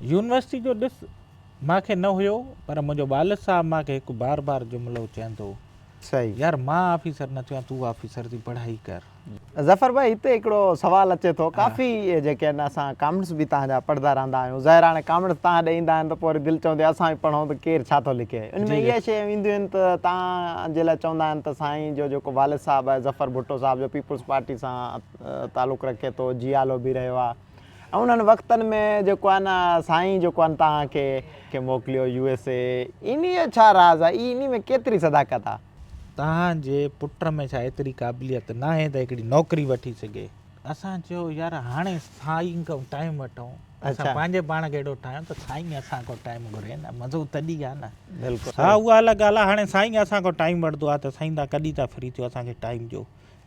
University جو ڏس مان کي نه هيو پر منهنجو والد صاحب مان کي هڪ بار بار جملو چوندو هو صحيح. يار مان آفيسر نه ٿيو آهيان تون آفيسر ٿي پڙهائي ڪر. ظفر ڀائي هتي هڪڙو سوال اچي ٿو ڪافي جيڪي آهن اسان ڪامينٽس به توهان جا پڙهندا رهندا آهيون ظاهر هاڻي ڪامينٽس توهان ڏي ايندا آهن ته پوء وري دل چوندي آهي اسان به پڙهون ته ڪير ڇا ٿو لکي ان ۾ اهي شيون اينديون آهن ته توهان جي لاء چوندا آهن ته سائين جو جيڪو والد صاحب آهي ظفر ڀٽو صاحب جو پيپلز پارٽي سان تعلق رکي ٿو جيالو به رهيو آهي ۽ انهن وقتن ۾ جيڪو آهي نه سائين جيڪو آهي توهان کي کي موڪليو يو ايس اي انهي جو ڇا راز آهي انهي ۾ ڪيتري صداقت آهي. توهان جي پٽ ۾ ڇا ايتري قابليت ناهي ته هڪڙي نوڪري وٺي سگهي. اسان چيو يار هاڻي سائين کان ٽائيم وٺون اسان پنهنجي پاڻ کي اهڙو ٺاهيون ته سائين اسان کان ٽائيم گهري نه مزو تڏهن آهي نه. بلڪل ها اها الڳ ڳالهه آهي هاڻي سائين اسان کان ٽائيم وٺندو آهي ته سائين توهان ڪڏهن ٿا فري ٿيو اسان کي ٽائيم ڏيو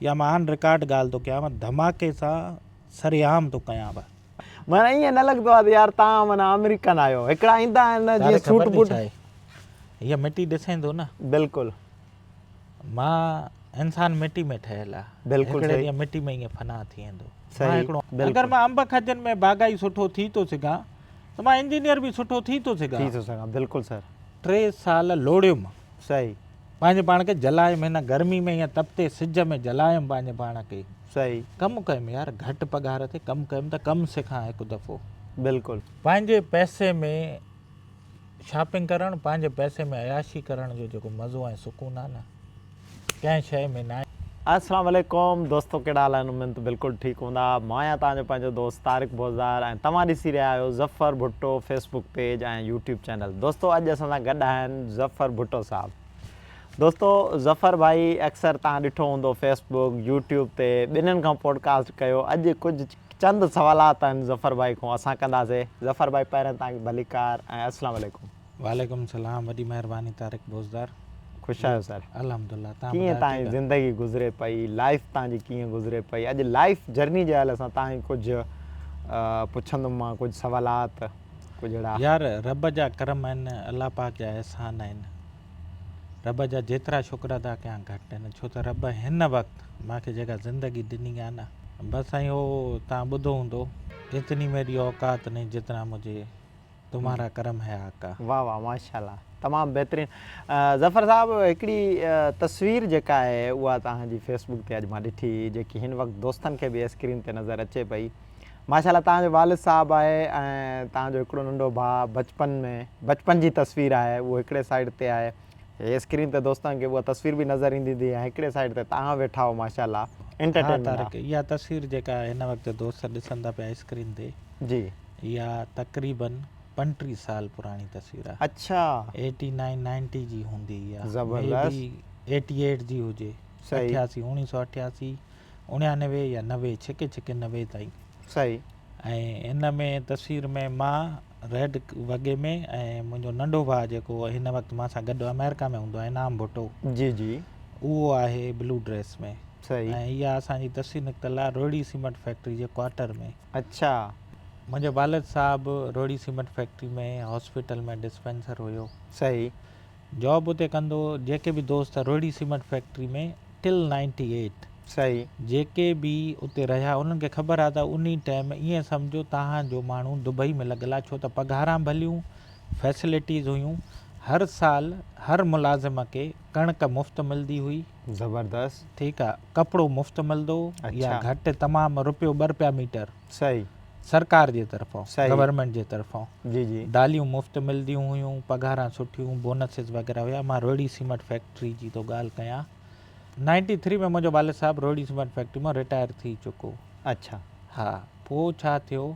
يا مان آن رڪارڊ ڳالهه ٿو ڪيان ڌماڪي سان سرعام ٿو ڪيان به. معنيٰ ائين نه لڳندو آهي ته يار توهان معنيٰ آمريڪن آهيو. هڪڙا ايندا آهن نه جيئن سوٽ بوٽ. هيء مٽي ڏسين ٿو نه. بلڪل. مان انسان مٽي ۾ ٺهيل آهي. بلڪل هڪڙي صحيح. ڏينهن مٽي ۾ ائين فنا ٿي ويندو. صحيح مان هڪڙو بلڪل. اگر مان انب کجن ۾ باغائي سٺو ٿي ٿو سگهان ته مان انجنيئر به سٺو ٿي ٿو سگهان. ٿي ٿو سگهان بلڪل سر. 3 سال لوڙيم. صحيح. پنهنجي پاڻ کي جلايم هن گرمي ۾ ائين تپتي سج ۾ جلايم پنهنجي پاڻ کي. صحيح. ڪم ڪيم يار گهٽ پگهار تي ڪم ڪيم ته ڪم سکان هڪ دفعو. بلڪل. پنهنجي پئسي ۾ شاپنگ ڪرڻ پنهنجي پئسي ۾ عياشي ڪرڻ جو جيڪو مزو ۽ سڪون آهي نه ڪنهن شيء ۾ ناهي. السلام عليڪم دوستو ڪهڙا حال آهن اميد ته بلڪل ٺيڪ هوندا مان آهيان توهان جو پنهنجو دوست طارق بوزدار ۽ توهان ڏسي رهيا آهيو Zafar Bhutto Facebook page ۽ YouTube channel دوستو اڄ اسان سان گڏ آهن ظفر ڀٽو صاحب دوستو ظفر ڀائي اڪثر توهان ڏٺو هوندو فيس بڪ يوٽيوب تي ٻنهن کان پوڊڪاسٽ ڪيو اڄ ڪجهه چند سوالات آهن ظفر ڀائي کان اسان ڪنداسي ظفر ڀائي پهرين توهان کي ڀليڪار ۽ السلام عليڪم. وعليڪم السلام وڏي مهرباني طارق بوزدار. خوش آهيو سر. الحمدلله تهان ڪيئن ٻڌايو توهان جي ٺيڪ آهيو. زندگي گذري پئي لائف توهان جي ڪيئن گذري پئي اڄ لائف جرني جي حوالي سان توهان کي ڪجهه پڇندم مان ڪجهه سوالات ڪجهه اهڙا. يار رب جا ڪرم آهن الله پاڪ جا احسان آهن رب جا جيترا شڪر ادا ڪيان گهٽ آهن ڇو ته رب هن وقت مان کي جيڪا زندگي ڏني آهي نه بس سائين هو توهان ٻڌو هوندو اتني ميري اوقات نهين جتنا مجهي تمهارا ڪرم هي آقا. واه واه ماشاءالله تمام بهترين ظفر صاحب هڪڙي تصوير جيڪا آهي اها توهان جي فيس بڪ تي اڄ مان ڏٺي جيڪي هن وقت دوستن کي به اسڪرين تي نظر اچي پئي ماشاءالله توهان جو والد صاحب آهي ۽ توهان جو هڪڙو ننڍو ڀاء بچپن ۾ بچپن جي تصوير آهي اهو هڪڙي سائيڊ تي آهي هي اسڪرين تي دوستن کي اها تصوير به نظر ايندي هوندي ۽ هڪڙي سائيڊ تي توهان ويٺا آهيو ماشاءالله ها انٽرٽينمينٽ طارق اها تصوير جيڪا هن وقت دوست ڏسن ٿا پيا اسڪرين تي جي اها تقريبن 35 سال پراڻي تصوير آهي. اڇا. ايٽي نائين نائنٽي جي هوندي اها. زبردست. مي بي ايٽي ايٽ جي هجي. صحيح. اٺياسي، اوڻيهه سؤ اٺياسي، اڻيانوي يا 90 ڇڪي ڇڪي 90 تائين. صحيح. ۽ ان ۾ تصوير ۾ مان ريڊ وڳي ۾ ۽ منهنجو ننڍو ڀاء جيڪو هن وقت مان سان گڏ آمريڪا ۾ هوندو آهي انعام ڀٽو. جي جي. اهو آهي بلو ڊريس ۾. صحيح. ۽ اها اسان جي تصوير نڪتل آهي روهڙي سيمنٽ فيڪٽري جي ڪوارٽر ۾. اڇا. منهنجو والد صاحب Rohri cement factory ۾ hospital ۾ dispenser هيو. صحيح. جاب اتي ڪندو هو. جيڪي به دوست Rohri cement factory ۾ till ninety eight. صحيح. جيڪي به اتي رهيا انهن کي خبر آهي ته انهي ٽائيم ائين سمجهو تهان جو ماڻهو دبئي ۾ لڳل آهي ڇو ته پگهاران ڀليون فيسلٽيز هيون هر سال هر ملازم کي ڪڻڪ مفت ملدي هئي. زبردست. ٺيڪ آ ڪپڙو مفت ملدو يا گهٽ تمام روپيو ٻه روپيا ميٽر. صحيح. سرڪار جي طرفان صحيح. گورنمينٽ جي طرفان. جي جي. داليون مفت ملديون هيون پگهاران سٺيون بونسز وغيره هيا مان روهڙي سيمنٽ فيڪٽري جي ٿو ڳالهه ڪيان نائنٽي ٿري ۾ منهنجو والد صاحب روهڙي سيمنٽ فيڪٽري مان رٽائر ٿي چڪو. اڇا. ها پوء ڇا ٿيو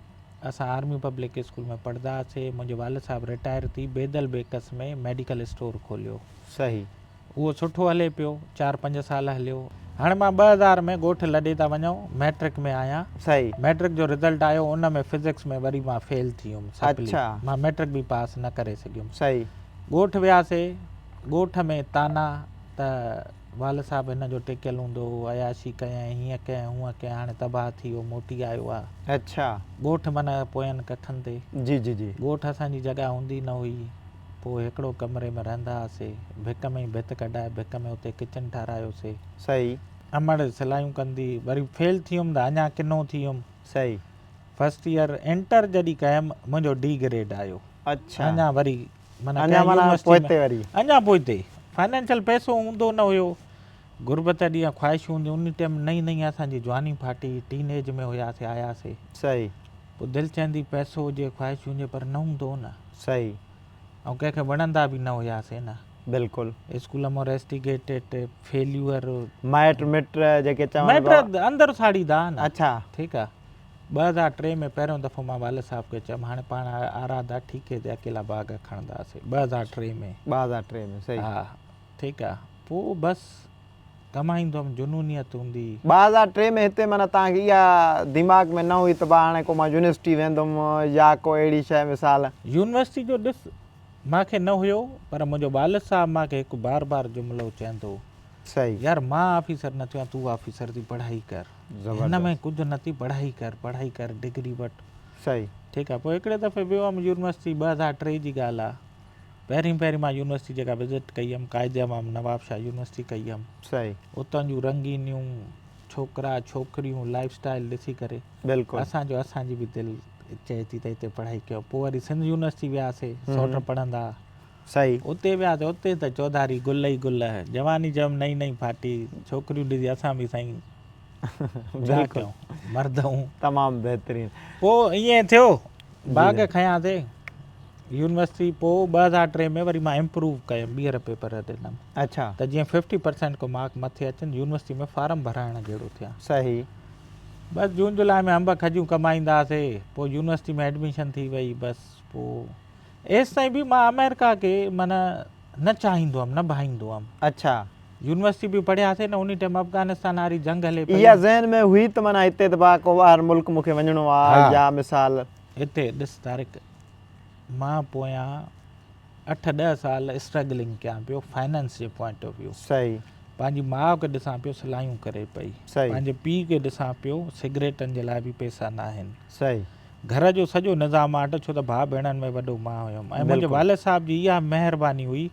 اسان آرمي پبلڪ اسڪول ۾ پڙهندا هئاسي منهنجي والد صاحب رٽائر ٿي بيدل بيڪس ۾ ميڊيڪل اسٽور کوليو. صحيح. اهو سٺو هلي پيو، چار پنج سال هليو. هاڻي مان 2000 ۾ ڳوٺ لڏي ٿا وڃون، مئٽرڪ ۾ آهيان. صحيح. مئٽرڪ جو رزلٽ آيو، ان ۾ فزڪس ۾ وري مان فيل ٿي ويم، سپلي. اڇا. مان مئٽرڪ به پاس نه ڪري سگهيم. صحيح. ڳوٺ وياسي، ڳوٺ ۾ طعنا ته والد صاحب هن جو ٽيڪيل هوندو هو، عياشي ڪيائين، هيئن ڪيائين، هونئن ڪيائين، هاڻي تباهه ٿي ويو، موٽي آيو آ. اڇا. ڳوٺ معنيٰ پوين ڪکن تي. جي جي جي. ڳوٺ اسان جي جڳهه هوندي نه هئي. پوء هڪڙو ڪمري ۾ رهندا هئاسي. ڀڪ ۾ ئي ڀت ڪڍائي ڀڪ ۾ اتي ڪچن ٺارايوسي. صحيح. امڙ سلايون ڪندي. وري فيل ٿي ويم ته اڃا ڪنو ٿي ويم. صحيح. فرسٽ ايئر انٽر جڏهن ڪيم منهنجو ڊي گريڊ آيو. اڇا. اڃا وري معنيٰ اڃا ڪنهن معنيٰ يونيورسٽي ۾ پوئتي وري. اڃا پوئتي فائنانشل پئسو هوندو نه هيو غربت ڏينهن خواهشون هونديون انهي ٽيم نئين نئين اسان جي جواني ڦاٽي ٽين ايج ۾ هياسي آياسي. صحيح. پوء دل چوندي پئسو هجي خواهشون هجي پر نه هوندو هو نه. صحيح. ۽ ڪنهن کي وڻندا به نه هياسي نه. بلڪل. اسڪول مان ريسٽيگيٽيڊ فيليور. مائٽ مٽ جيڪي چون مائٽ اندر ساڙيندا ها نه. اڇا. ٺيڪ آ 2003 ۾ پهريون دفعو مان والد صاحب کي چيم هاڻي پاڻ آرادا ٺيڪي تي اڪيلا باغ کڻنداسي 2003 ۾. 2003 ۾ صحيح. ها ٺيڪ آ پوء بس ڪمائيندو هيم جنونيت هوندي. 2003 ۾ هتي معنيٰ توهان کي اها دماغ ۾ نه هئي ته ڀا هاڻي ڪو مان يونيورسٽي ويندم يا ڪو اهڙي شيء مثال. يونيورسٽي جو ڏس مان کي نه هيو پر منهنجو والد صاحب مان کي هڪ بار بار جملو چوندو هو. صحيح. يار مان آفيسر نه ٿيو آهيان تون آفيسر ٿي پڙهائي ڪر. هن ۾ ڪجهه نه ٿي پڙهائي ڪر پڙهائي ڪر ڊگري وٺ. صحيح. ٺيڪ آهي پوء هڪڙي دفعي ويو هيم يونيورسٽي 2003 جي ڳالهه آهي. پهرين پهرين مان يونيورسٽي جيڪا وزٽ ڪئي هيم قائد عوام نواب شاهه يونيورسٽي ڪئي هيم. صحيح. اتان جون رنگينيون ڇوڪرا ڇوڪريون لائف اسٽائل ڏسي ڪري بلڪل. اسان جو اسان جي به دل چئي ٿي ته هتي پڙهائي ڪيون پوء وري سنڌ يونيورسٽي وياسي سوٽ پڙهندا صحيح. اتي وياسي اتي ته چوڌاري گل ئي گل جواني چيم نئين نئين ڦاٽي ڇوڪريون ڏسي اسان به سائين ڇا ڪيون مرد هون. تمام بهترين. پوء ائين ٿيو باغ کنياسي يونيورسٽي پوء 2003 ۾ وري مان امپروو ڪيم ٻيهر پيپر ڏنم. اڇا. ته جيئن ففٽي پرسينٽ کان مارڪ مٿي اچن يونيورسٽي ۾ فارم ڀرائڻ جهڙو ٿيان. صحيح. بس جون جولاء ۾ انب کجيون ڪمائيندا هئاسي پوء يونيورسٽي ۾ ايڊميشن ٿي وئي بس پوء ايستائين به مان آمريڪا کي معنيٰ نه چاهيندو هئم نه ڀائيندو هئم. اڇا. يونيورسٽي به پڙهياسي نه انهي ٽائيم افغانستان واري جنگ هلي پئي. اها ذهن ۾ هئي ته معنيٰ هتي ته ڀاء ڪو ٻاهر ملڪ مون کي وڃڻو آ يا مثال. هتي ڏس طارق مان پويان اٺ ڏهه سال اسٽرگلنگ ڪيان پيو فائنانس جي پوائنٽ آف ويو. صحيح. پنهنجي ماء کي ڏسان پيو سلايون ڪري پئي. صحيح. پنهنجي پيء کي ڏسان پيو سگريٽن جي لاء به پئسا ناهن. صحيح. گهر جو سڄو نظام آٽ ڇو ته ڀاء ڀيڻن ۾ وڏو مان هيم ۽ منهنجي والد صاحب جي اها مهرباني هئي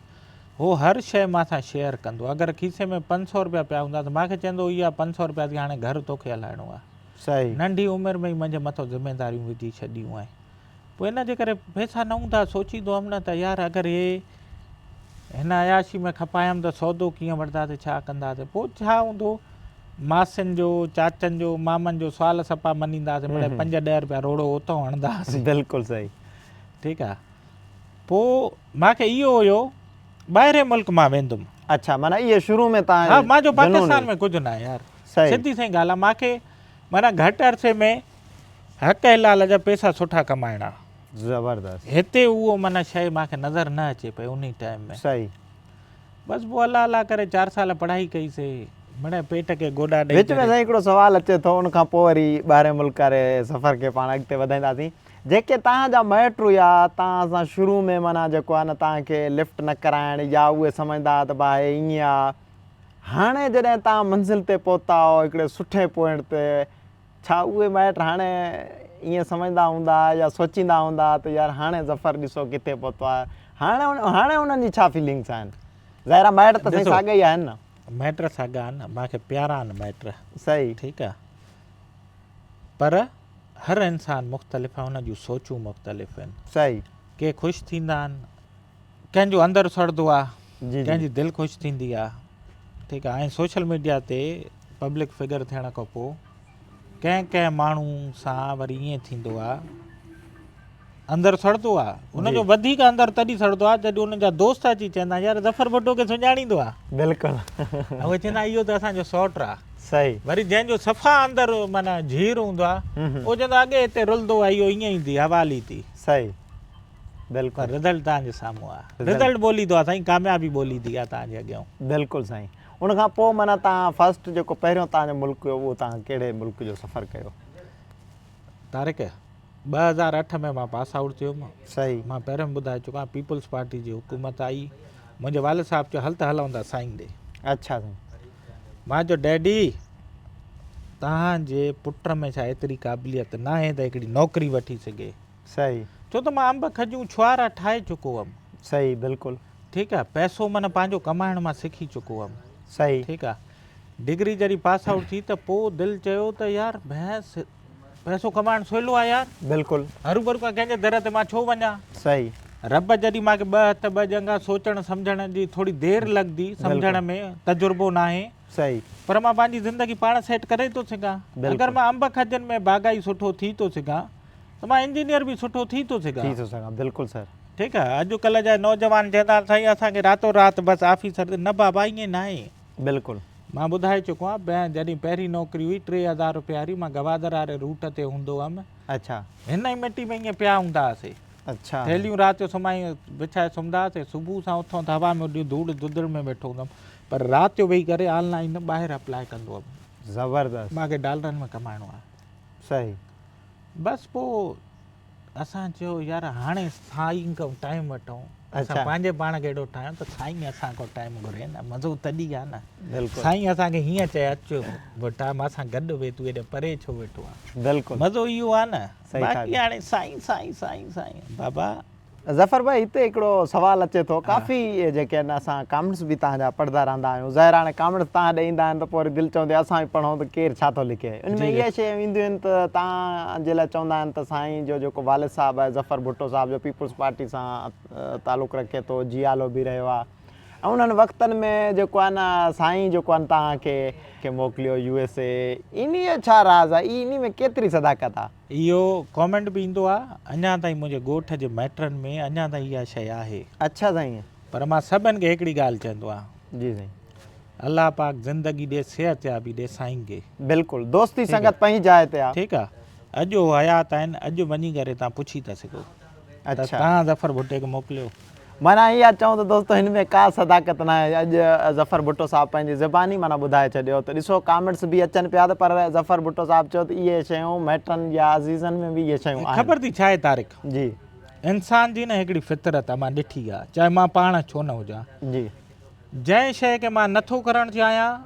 هو هر شيء مان سان شيئر ڪندو اگر کيسي ۾ 500 رپيا پيا هوندا ته مان کي چوندو هو اها 500 رپيا ٿي هاڻي گهر توکي هلائڻو آهي. صحيح. ننڍي عمر ۾ ئي منهنجي مٿو ذميداريون وجهي ڇڏيون آهن. پوء ان جي ڪري پئسا نه هوندا سوچيندو هئم نه ته يار اگر هي هن عياشي ۾ کپايم ته سودو ڪيئن وٺنداسين ڇا ڪنداسين پوء ڇا هوندو ماسين جو چاچن جو مامن جو سوال سپا مڃينداسين مڙئي پنج ڏهه رپيا روڙو اتو هڻندا هئاسين. بلڪل صحيح. ٺيڪ آ پوء مان کي اهو هيو ٻاهرين ملڪ مان ويندم. اڇا معنيٰ اهي شروع ۾ تان ها مان جو پاڪستان ۾ ڪجهه ناهي يار صحيح. سڌي سائين ڳالهه آ مان کي معنيٰ گهٽ عرصي ۾ حق حلال جا پيسا سٺا ڪمائڻا. زبردست. هتي اهو معنيٰ شيء مان کي نظر نه اچي پئي انهي ٽائيم ۾. صحيح. بس پوء الله الله ڪري چار سال پڙهائي ڪئي سي مڙئي پيٽ کي گوڏا ڏئي وچ ۾ ڪري. سائين هڪڙو سوال اچي ٿو ان کان پوء وري ٻاهرين ملڪ واري سفر کي پاڻ اڳتي وڌائينداسين. جيڪي توهان جا مائٽ هيا توهان سان شروع ۾ معنيٰ جيڪو آهي نه توهان کي لفٽ نه ڪرائڻ يا اهي سمجهندا هئا ته ڀاء هي ائين آ هاڻي جڏهن توهان منزل تي پهتا آهيو هڪڙي سٺي پوائنٽ تي ڇا اهي مائٽ هاڻي ائين سمجهندا هوندا يا سوچيندا هوندا ته يار هاڻي ظفر ڏسو ڪٿي پهتو آهي هاڻي هاڻي انهن جي ڇا فيلنگس آهن ظاهر آهي مائٽ ته سائين ساڳا ئي آهن نه. مائٽ ساڳا آهن مان کي پيارا آهن مائٽ. صحيح. ٺيڪ آهي پر هر انسان مختلف آهي ان جون سوچون مختلف آهن. صحيح. ڪي خوش ٿيندا آهن ڪنهن جو اندر سڙندو آ جي ڪنهن جي دل خوش ٿيندي آ ٺيڪ آ ۽ سوشل ميڊيا تي پبلڪ فگر ٿيڻ کان پوء ڪنهن ڪنهن ماڻهو سان وري ائين ٿيندو آ اندر سڙندو آ ان جو وڌيڪ اندر تڏهن سڙندو آ جڏهن ان جا دوست اچي چوندا يار ظفر ڀٽو کي سڃاڻيندو آ بلڪل اهي چوندا اهو ته اسان جو سئوٽ آ صحيح وري جنهن جو صفا اندر معنيٰ جھير هوندو آ اهو چوندو اڳي هتي رلندو آ اهو ائين ئي ٿي حوالي ٿي صحيح بلڪل. پر رزلٽ توهان جي سامهون آ. رزلٽ ٻولي ٿو آ سائين ڪاميابي ٻولي ٿي آ توهان جي اڳيان. بلڪل سائين ان کان پوء معنيٰ توهان فرسٽ جيڪو پهريون توهان جو ملڪ هيو اهو توهان ڪهڙي ملڪ جو سفر ڪيو؟ طارق 2008 ۾ مان پاس آئوٽ ٿيم. صحيح. مان پهريون به ٻڌائي چڪو آهيان پيپلز پارٽي جي حڪومت آئي منهنجي والد صاحب چيو هل ته هلون ٿا سائين ڏي. اڇا سائين. مان چيو ڊيڊي توهان جي پٽ ۾ ڇا ايتري قابليت ناهي ته هڪڙي نوڪري وٺي سگهي. صحيح. ڇو ته مان انب کجيون ڇوهارا ٺاهي چڪو هئم. صحيح بلڪل. ٺيڪ آ پئسو معنيٰ پنهنجو ڪمائڻ مان سکي چڪو هئم. صحيح. ٺيڪ آ ڊگري جڏهن پاس آئوٽ ٿي ته پوء دل چيو ته يار ڀينس پئسو ڪمائڻ سولو آهي يار. بلڪل. هروڀرو ڪا ڪنهن جي در تي مان ڇو وڃان. صحيح. رب جڏهن مان کي ٻه هٿ ٻه ڄنگها سوچڻ سمجهڻ جي ٿوري دير لڳندي سمجهڻ ۾ تجربو ناهي. صحيح. پر مان پنهنجي زندگي پاڻ سيٽ ڪري ٿو سگهان. اگر مان انب کجين ۾ باغائي سٺو ٿي ٿو سگهان ته مان انجنيئر به سٺو ٿي ٿو سگهان. ٿي ٿو سگهان بلڪل سر. ٺيڪ آهي اڄ ڪلهه جا نوجوان چوندا آهن سائين اسان کي راتو رات بس آفيسر نه بابا ائين ناهي. بلڪل. مان ٻڌائي چڪو آهيان بين جڏهن پهرين نوڪري هئي 3000 روپيا واري مان گوادر واري روٽ تي هوندو هئم. اڇا. هن ئي مٽي ۾ ائين پيا هوندا هئاسي. اڇا. ٿيلهيون رات جو سمهائي وڇائي سمهندا هئاسي صبح سان اٿون ته هوا ۾ اڏيون ڌوڙ ڌڌڙ ۾ ويٺو هوندم پر رات جو ويهي ڪري آن لائين ٻاهر اپلاء ڪندو هئم. زبردست. مان کي ڊالرن ۾ ڪمائڻو آهي. صحيح. بس پوء اسان چيو يار هاڻي سائين کان ٽائيم وٺون اسان پنهنجي پاڻ کي اهڙو ٺاهيون ته سائين اسان کان ٽائيم گهري نه مزو تڏهن آ نه بلڪل سائين اسان کي هيئن چئي اچ ڀٽا مان سان گڏ ويهه تون ايڏي پري ڇو ويٺو آن بلڪل مزو اهو آ نه باقي هاڻي سائين سائين سائين سائين بابا. ظفر ڀائي هتي هڪڙو سوال اچي ٿو ڪافي جيڪي آهن اسان ڪامينٽس به تهان جا پڙهندا رهندا آهيون ظاهر هاڻي ڪامينٽس تهان ڏي ايندا آهن ته پوء وري دل چوندي آهي اسان به پڙهون ته ڪير ڇا ٿو لکي ان ۾ اهي شيون اينديون آهن ته تهان جي لاء چوندا آهن ته سائين جو جيڪو والد صاحب آهي ظفر ڀٽو صاحب جو پيپلز پارٽي سان تعلق رکي ٿو جيالو به رهيو آهي ۽ انهن وقتن ۾ جيڪو آهي نه سائين جيڪو آهن تهان کي کي موڪليو يو ايس اي انهي جو ڇا راز آهي انهي ۾ ڪيتري صداقت آهي. اهو ڪامينٽ به ايندو آ اڃا تائين منهنجي ڳوٺ جي مائٽن ۾ اڃا تائين اها شيء آهي. اڇا سائين. پر مان سڀن کي هڪڙي ڳالهه چوندو آهيان. جي سائين. الله پاڪ زندگي ڏي صحت يابي ڏي سائين کي. بلڪل دوستي سنگت پنهنجي جاء تي آ. ٺيڪ آ اڄ هو حيات آهن اڄ وڃي ڪري تان پڇي ٿا سگهو. ته تان ظفر ڀٽي کي موڪليو. معنيٰ اها چئون ته دوستو هن ۾ ڪا صداقت ناهي اڄ ظفر ڀٽو صاحب پنهنجي زباني معنيٰ ٻڌائي ڇڏيو ته ڏسو ڪامينٽس به اچن پيا ته پر ظفر ڀٽو صاحب چيو ته اهي شيون مائٽن يا عزيزن ۾ به اهي شيون آهن. خبر ٿي ڇا آهي طارق. جي. انسان جي نه هڪڙي فطرت آهي مان ڏٺي آهي چاهي مان پاڻ ڇو نه هجان. جي. جنهن شيء کي مان نٿو ڪرڻ چاهيان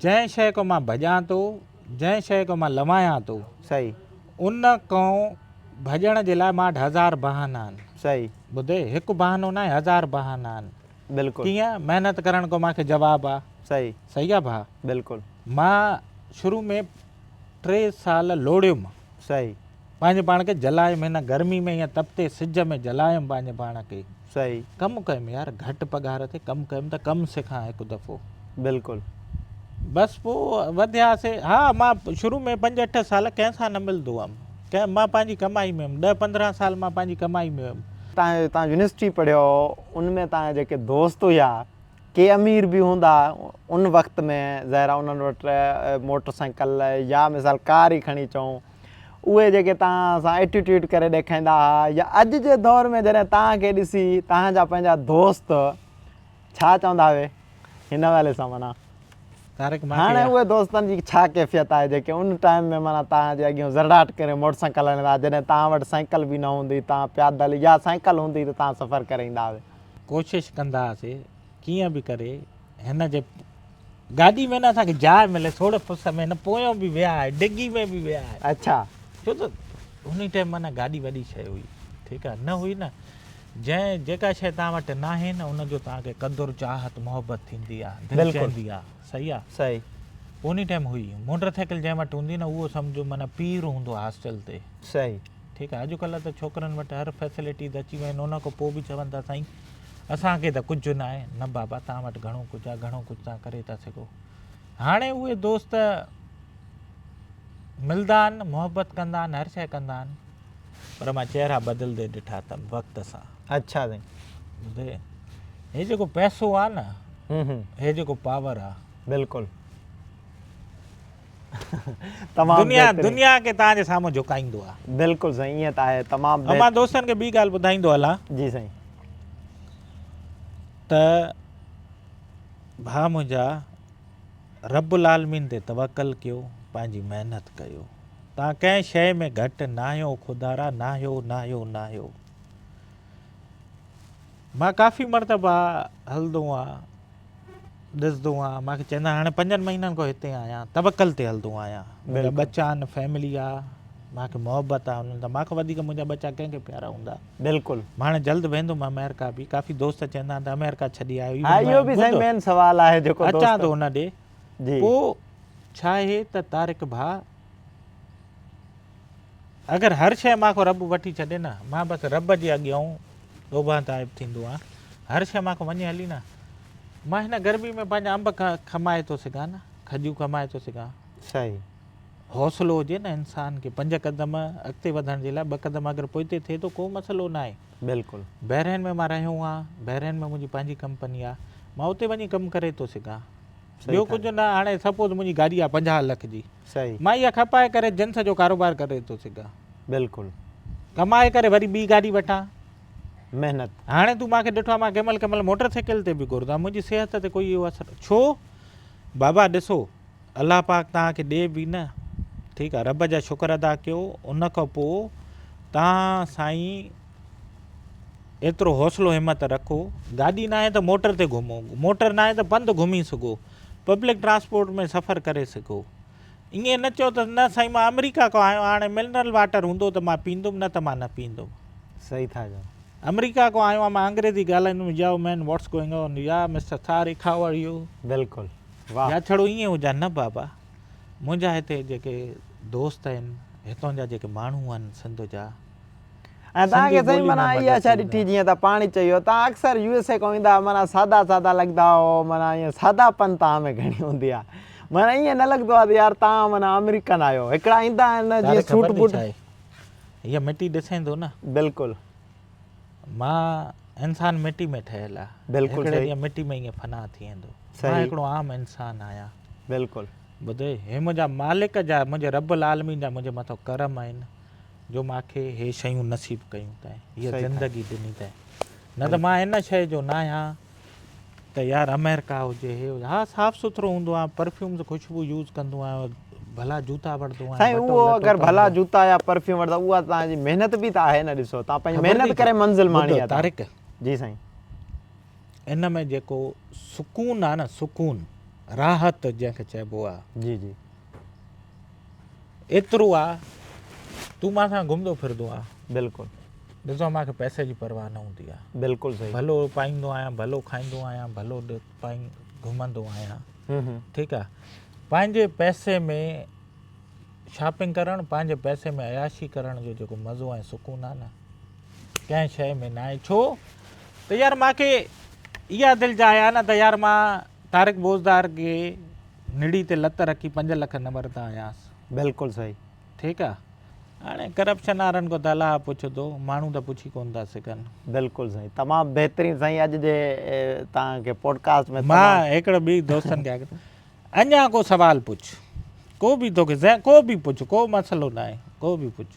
جنهن شيء کان مان ڀڄان ٿو، جنهن شيء کان مان لنوايان ٿو. صحيح. ان کان ڀڄڻ جي لاء مان وٽ هزار بهانا آهن. صحيح. ٻڌ، هڪ بهانو ناهي، هزار بهانا آهن. بلڪل. ڪيئن؟ محنت ڪرڻ کان مان کي جواب آ. صحيح. صحيح آ ڀاء؟ بلڪل. مان شروع ۾ ٽي سال لوڙيم. صحيح. پنهنجي پاڻ کي جلايم، هن گرمي ۾ ائين تپتي سج ۾ جلايم پنهنجي پاڻ کي. صحيح. ڪم ڪيم يار گهٽ پگهار تي ڪم ڪيم ته ڪم سکان هڪ دفعو. بلڪل. بس پوء وڌياسي. ها مان شروع ۾ پنج اٺ سال ڪنهن سان نه ملندو هئم. ڪنهن مان پنهنجي ڪمائي ۾ هيم. ڏهه 15 سال مان پنهنجي ڪمائي ۾ هيم. تان تان يونيورسٽي پڙهيو ان ۾ تان جا جيڪي دوست هيا ڪي امير به هوندا ان وقت ۾ ظاهر آهي انهن وٽ موٽر سائيڪل يا مثال ڪار ئي کڻي چئون اهي جيڪي توهان سان ايٽيٽيوڊ ڪري ڏيکائيندا ها يا اڄ جي دور ۾ جڏهن توهان کي ڏسي توهان جا پنهنجا دوست ڇا چوندا اهي هن حوالي سان معنيٰ طارق مان هاڻي اهي دوستن جي ڇا ڪيفيت آهي جيڪي ان ٽائيم ۾ معنيٰ توهان جي اڳيون زرڙاٽ ڪري موٽر سائيڪل هلائيندا ها جڏهن توهان وٽ سائيڪل به نه هوندي توهان پيادل يا سائيڪل هوندي ته توهان سفر ڪري ايندا هئا. ڪوشش ڪندا هئاسي ڪيئن به ڪري هن جي گاڏي ۾ نه اسان کي جاء ملي سوڙ ڦس ۾ نه پويون به ويا آهي ڊگي ۾ به ويا آهي. اڇا. ڇو ته انهي ٽائيم معنيٰ گاڏي وڏي شيء هئي ٺيڪ آهي نه هئي نه جنهن جيڪا شيء توهان وٽ ناهي نه ان جو توهان کي قدر چاهت محبت ٿيندي آهي دل چوندي آهي صحيح آهي. صحيح. انهي ٽائيم هئي موٽر سائيڪل جنهن وٽ هوندي نه اهو سمجهو معنيٰ پير هوندو هاسٽل تي. صحيح. ٺيڪ آهي اڄڪلهه ته ڇوڪرن وٽ هر فيسلٽيز اچي ويون آهن ان کان پوء به چون ٿا سائين اسان کي ته ڪجهه ناهي، نه بابا توهان وٽ گهڻو ڪجهه آهي، گهڻو ڪجهه توهان ڪري ٿا سگهو. هاڻي اهي دوست ملدا آهن، محبت ڪندا آهن، هر شيء ڪندا آهن، پر مان چهرا بدلدي ڏٺا اٿم وقت سان. اڇا سائين. ٻڌئي هي جيڪو پئسو آهي نه، هي جيڪو پاور آهي. بلڪل. تمام دنيا دنيا کي توهان جي سامهون جهڪائيندو آهي. بلڪل سائين ائين ته آهي تمام ۽ مان دوستن کي ٻي ڳالهه ٻڌائيندو هلان. جي سائين. ته ڀاء منهنجا رب العالمين تي توڪل ڪيو پنهنجي محنت ڪيو توهان ڪنهن شيء ۾ گهٽ ناهيو خدارا ناهيو ناهيو ناهيو. مان ڪافي مرتبا هلندو آهيان ڏسندو آهيان مان کي چوندا هاڻي پنجن مهينن کان هتي آهيان توڪل تي هلندو آهيان منهنجا ٻچا آهن فيملي آهي مان کي محبت آهي انهن سان مان کان وڌيڪ منهنجا ٻچا ڪنهن کي پيارا هوندا. بلڪل. مان هاڻي جلد ويندم آمريڪا به ڪافي دوست چوندا آهن ته آمريڪا ڇڏي آيو ها اهو به سائين مين سوال آهي جيڪو دوست اچان ٿو ان ڏي. جي. پوء ڇا آهي ته طارق ڀاء. اگر هر شيء مان کان رب وٺي ڇڏي نه، مان بس رب جي اڳيئون توبهه تائب ٿيندو آهيان. هر شيء مان کان وڃي هلي نه، مان هن گرمي ۾ پنهنجا انب کمائي ٿو سگهان نه، کجيون کمائي ٿو سگهان. صحيح. حوصلو هجي نه انسان کي پنج قدم اڳتي وڌڻ جي لاء ٻه قدم اگر پوئتي ٿئي ٿو ڪو مسئلو ناهي. بلڪل. بحرين ۾ مان رهيو آهيان، بحرين ۾ منهنجي پنهنجي ڪمپني آهي، مان اتي وڃي ڪم ڪري ٿو سگهان. ٻيو ڪجهه نه هاڻي سپوز منهنجي گاڏي آهي 50 لک جي، مان اها کپائي ڪري جنس جو ڪاروبار ڪري ٿو سگهان. بلڪل. ڪمائي ڪري وري ٻي گاڏي وٺان. محنت. هاڻي تون مان کي ڏٺو آهي مان ڪنهن مهل ڪنهن مهل موٽر سائيڪل تي به گهرندو آهيان منهنجي صحت تي ڪوئي اهو اثر ڇو بابا ڏسو الله پاڪ توهان کي ڏي به نه ٺيڪ آهي رب جا شڪر ادا ڪيو ان کان پوء توهان سائين ايترو حوصلو همت رکو گاڏي ناهي ته موٽر تي گهمو موٽر ناهي ته پنڌ گهمي سگهو پبلڪ ٽرانسپورٽ ۾ سفر ڪري سگهو ائين نه چئو ته نه سائين مان آمريڪا کان آيو آهيان هاڻي منرل واٽر هوندو ته مان پيندم نه ته مان نه پيندم. صحيح ٿا چئو. آمريڪا کان آيو آهيان مان انگريزي ڳالهائيندم yo man what's going on yeah mister Tariq how are you. بلڪل واھ. يا ڇڙو ائين هجان نه بابا منهنجا هتي جيڪي دوست آهن هتان جا جيڪي ماڻهو آهن سنڌ جا ۽ توهان کي سائين معنيٰ اها شيء ڏٺي جيئن ته پاڻ ئي چئي ويو توهان اڪثر يو ايس اي کان ايندا معنيٰ سادا سادا لڳندا هئو معنيٰ ائين سادا پن توهان ۾ گهڻي هوندي آهي معنيٰ ائين نه لڳندو آهي ته يار توهان معنيٰ آمريڪن آهيو هڪڙا ايندا آهن نه جيئن سوٽ بوٽ هيء مٽي ڏسين ٿو نه بلڪل مان انسان مٽي ۾ ٺهيل آهي بلڪل هڪڙي ڏينهن مٽي ۾ ائين فنا ٿي ويندو مان هڪڙو عام انسان آهيان بلڪل ٻڌئي هي منهنجا مالڪ جا منهنجي رب العالمين جا منهنجي مٿان ڪرم آهن جو مان کي هي شيون نصيب ڪيون تائين هيء زندگي ڏني تائين نه ته مان ان شيء جو ناهيان ته يار آمريڪا هجي هي هجي ها صاف سٿرو هوندو آهيان پرفيومز خوشبو يوز ڪندو آهيان ڀلا جوتا وٺندو آهيان سائين اهو اگر ڀلا جوتا يا پرفيوم وٺندا اها توهان جي محنت به ته آهي نه ڏسو توهان پنهنجي محنت ڪري منزل ماڻي آهي طارق جي سائين ان ۾ جيڪو سڪون آهي نه سڪون راحت جنهن کي چئبو آهي جي جي ايترو آ تون مان سان گهمندو ڦرندو آ. بلڪل. ڏسو مان کي پئسي جي پرواهه نه هوندي آ. بلڪل صحيح. ڀلو پائيندو آهيان ڀلو کائيندو آهيان ڀلو پائي گهمندو آهيان ٺيڪ آ پنهنجي پئسي ۾ شاپنگ ڪرڻ پنهنجي پئسي ۾ عياشي ڪرڻ جو جيڪو مزو ۽ سڪون آ نه ڪنهن شيء ۾ ناهي ڇو ته يار مان کي اها دل جاء آ نه ته يار مان طارق بوزدار کي نڙي تي لت رکي 5 لک نه ورتا هياس. بلڪل صحيح. ٺيڪ آ هاڻي ڪرپشن وارن کان ته الله پڇندو ماڻهو ته پڇي ڪون ٿا سگهن. بلڪل سائين تمام بهترين سائين اڄ جي توهان کي پوڊڪاسٽ ۾ مان هڪڙو ٻي دوستن کي اڃا ڪو سوال پڇ ڪو به توکي ڪو به پڇ ڪو مسئلو ناهي ڪو به پڇ.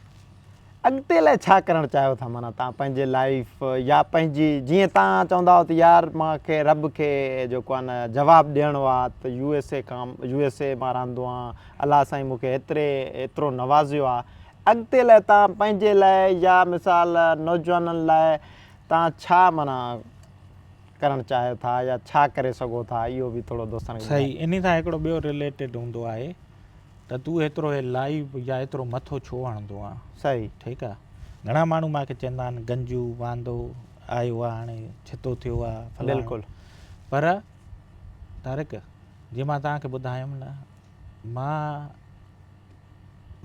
اڳتي لاء ڇا ڪرڻ چاهيو ٿا معنيٰ توهان پنهنجي لائيف يا پنهنجي جيئن توهان چوندا هئو ته يار مان کي رب کي جيڪو آهي نه جواب ڏيڻو آهي ته يو ايس اي کان يو ايس اي مان رهندو آهيان الله سائين مون کي ايتري ايترو نوازيو آهي اڳتي لاء توهان پنهنجي لاء يا مثال نوجوانن لاء توهان ڇا معنيٰ ڪرڻ چاهيو ٿا يا ڇا ڪري سگهو ٿا اهو به ٿورو دوستن کي صحيح انهي سان هڪڙو ٻيو رليٽيڊ هوندو آهي ته تون ايترو هي لائيو يا ايترو مٿو ڇو هڻندو آن. صحيح. ٺيڪ آ گهڻا ماڻهو مان کي چوندا آهن گنجو واندو آيو آ هاڻي ڇتو ٿيو آ فلاڻو. بلڪل. پر طارق جي مان توهان کي ٻڌايم نه مان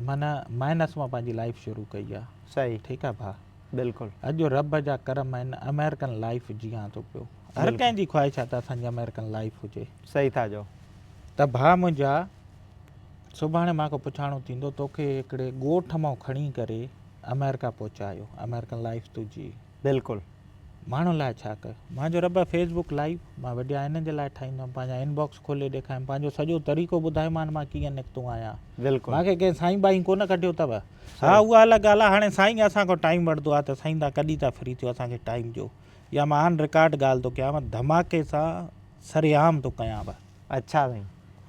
معنيٰ مائنس مان پنهنجي لائيف شروع ڪئي آ. صحيح. ٺيڪ آ ڀاء. بلڪل. اڄ رب جا ڪرم آهن آمريڪن لائيف جيان ٿو پيو. هر ڪنهن جي خواهش آ ته اسان جي آمريڪن لائيف هجي. صحيح ٿا چئو. ته ڀاء منهنجا سڀاڻي مان کان پڇاڻو ٿيندو توکي هڪڙي ڳوٺ مان کڻي ڪري آمريڪا پهچايو آمريڪن لائيف تنهنجي. بلڪل. ماڻهن لاء ڇا ڪيو؟ مان چيو رب فيس بڪ لائيو مان وڊيا انهن جي لاء ٺاهيندو هيم پنهنجا ان باڪس کولي ڏيکاريم پنهنجو سڄو طريقو ٻڌايومان مان ڪيئن نڪتو آهيان. بلڪل. مان کي ڪنهن سائين بائين ڪونه ڪڍيو اٿو. ها اها الڳ ڳالهه آهي هاڻي سائين اسان کان ٽائيم وٺندو آهي ته سائين تان ڪڏهن ٿا فري ٿيو اسان کي ٽائيم ڏيو يا مان آن رڪارڊ ڳالهه ٿو ڪيانو ڌماڪي سان سرعام ٿو ڪيانو. اڇا سائين.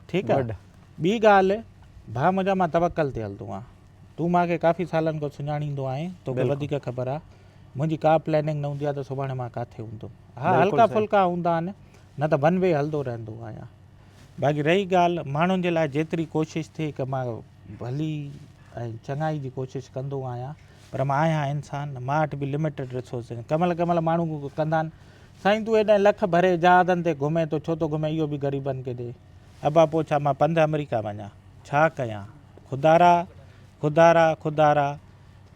ٺيڪ آ ٻي ڳالهه ڀاء منهنجا مان توڪل تي هلندو آهيان تون مان کي ڪافي سالن کان سڃاڻيندو آهين توکي وڌيڪ خبر آ منهنجي ڪا پلاننگ نه هوندي آ ته سڀاڻي مان ڪاٿي هوندم ها هلڪا ڦلڪا هوندا آهن نه ته ون وي هلندو رهندو آهيان باقي رهي ڳالهه ماڻهن جي لاء جيتري ڪوشش ٿئي ته مان ڀلي ۽ چڱائي جي ڪوشش ڪندو آهيان پر مان آهيان انسان مان وٽ به لميٽيڊ ريسورس آهن ڪنهن مهل ڪنهن مهل ماڻهو ڪندا آهن سائين تون هيڏانهن لک ڀري جهازن تي گهمين ٿو ڇو ٿو گهمين اهو به غريبن کي ڏي ابا پوء ڇا مان پنڌ آمريڪا وڃان ڇا ڪيان خدارا خدارا خدارا.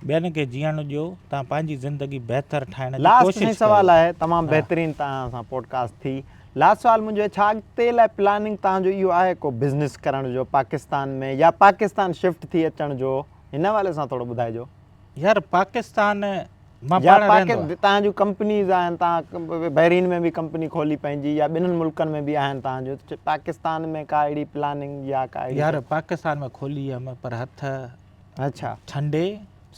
ٻين کي جيئڻ ڏيو توهان پنهنجي زندگي بهتر ٺاهڻ جي لاسٽ ڪوشش سائين ڪيو. سوال آهي تمام بهترين توهان سان پوڊڪاسٽ ٿي لاسٽ سوال منهنجو آهي ڇا اڳتي لاء پلاننگ توهان جو اهو آهي ڪو بزنس ڪرڻ جو پاڪستان ۾ يا پاڪستان شفٽ ٿي اچڻ جو هن حوالي سان ٿورو ٻڌائجو. يار پاڪستان مان يا پاڻ رهندو آهيان. توهان جون ڪمپنيز آهن توهان بحرين ۾ به ڪمپني کولي پنهنجي يا ٻنهن ملڪن ۾ به آهن توهان جون پاڪستان ۾ ڪا اهڙي پلاننگ يا ڪا اهڙي يار پاڪستان ۾ کولي هيم پر هٿ اڇا ڇنڊي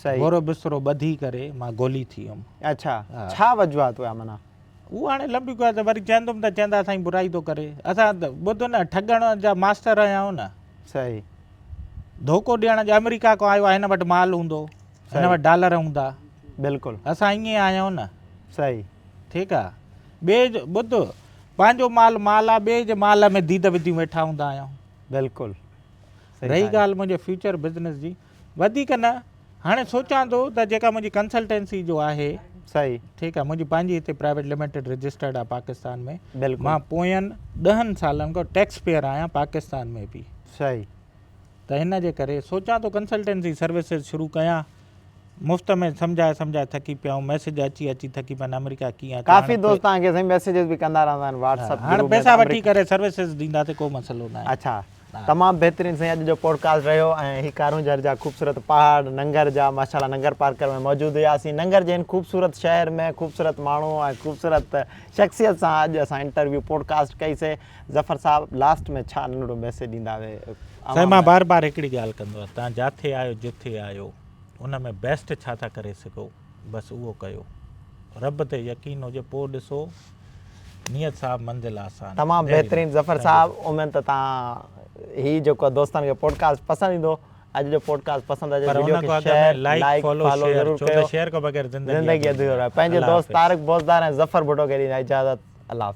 صحيح بورو بسترو ٻڌي ڪري مان گولي ٿي ويم. اڇا ڇا وجوهات هيا معنيٰ. هو هاڻي لنبي ڳالهه ته وري چوندم ته چوندا سائين برائي ٿو ڪري. اسان ته ٻڌ نه ٺڳڻ جا ماستر آهيون نه. صحيح. ڌوڪو ڏيڻ جا آمريڪا کان آيو آهي هن وٽ مال هوندو هن وٽ ڊالر هوندا. بلڪل. اسان ائين آهيون نه. صحيح. ٺيڪ آ ٻئي جو ٻڌ پنهنجو مال مال آ ٻئي جي مال ۾ ديد وڌيون ويٺا هوندا آهيون. بلڪل. رهي ڳالهه منهنجي فيوچر بزنس جي وڌيڪ نه هاڻي سوچان ٿو ته جيڪا منهنجي ڪنسلٽنسي جو آهي صحيح ٺيڪ آهي منهنجي پنهنجي هتي پرائيويٽ لميٽيڊ رجسٽرڊ آهي پاڪستان ۾ بلڪل مان پوين ڏهن سالن کان ٽيڪس پيئر آهيان پاڪستان ۾ به صحيح ته هن جي ڪري سوچان ٿو ڪنسلٽنسي سروسز شروع ڪيان مفت ۾ سمجهائي سمجهائي ٿڪي پيا آهيون ميسيج اچي اچي ٿڪي پيا آهن آمريڪا ڪيئن اچان ڪافي دوست توهان کي سائين ميسيجز به ڪندا رهندا آهن واٽس اپ هاڻي پئسا وٺي ڪري سروسز ڏيندا ته ڪو مسئلو ناهي. اڇا تمام بهترين سائين اڄ جو پوڊڪاسٽ رهيو ۽ هي ڪارونجهر جا خوبصورت پهاڙ ننگر جا ماشاءالله ننگر پارڪر ۾ موجود هياسين ننگر جي هن خوبصورت شهر ۾ خوبصورت ماڻهو ۽ خوبصورت شخصيت سان اڄ اسان انٽرويو پوڊڪاسٽ ڪئي سي ظفر صاحب لاسٽ ۾ ڇا ننڍڙو ميسيج ڏيندا سائين مان بار بار هڪڙي ڳالهه ڪندو آهيان توهان جاٿي آهيو جٿي آهيو ان ۾ بيسٽ ڇا ٿا ڪري سگهو بس اهو ڪيو رب تي يقين هجي پوء ڏسو نيت صاحب منزل آسان. تمام بهترين ظفر صاحب اميد ته توهان هي جيڪو دوستن کي پوڊڪاسٽ پسند ايندو اڄ جو پوڊڪاسٽ پسند اچي پر وڊيو ان کي کان اڳ ۾ share like like follow follow share ضرور ڇو ته ڪيو شيئر کان بغير زندگي زندگي اڌوري اڌوري آهي پنهنجي الله دوست حافظ. طارق بوزدار ۽ ظفر ڀٽو کي ڏيندا اجازت الله حافظ.